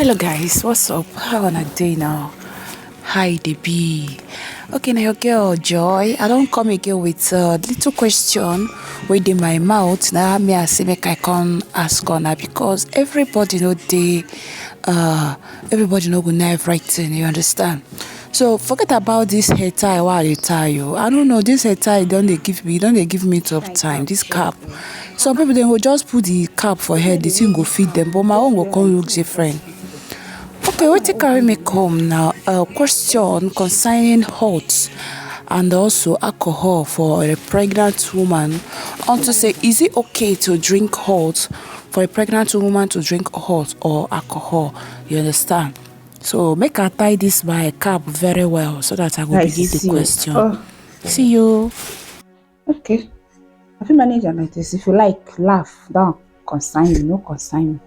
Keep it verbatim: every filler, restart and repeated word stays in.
Hello guys, what's up? How una dey now? How e dey be? Okay, na your girl Joy. I don come again with a little question wey dey my mouth. Na me I say make I come ask una, because everybody no dey, uh, everybody no go know everything, you understand? So forget about this hair tie wey I dey tie o. I don't know, this hair tie don dey give me, don dey give me tough time, this cap. Some people dem go just put the cap for head, the thing go fit them, but my own go come look different. Okay, wetin carry me come now? A question concerning hot and also alcohol for a pregnant woman. Unto say, is it okay to drink hot, for a pregnant woman to drink hot or alcohol? You understand? So make I tie this my cap very well so that I go Like begin the see. Question. Oh, See you. Okay. I fit manage am like this. If you like, laugh. Don't concern you, no concern me.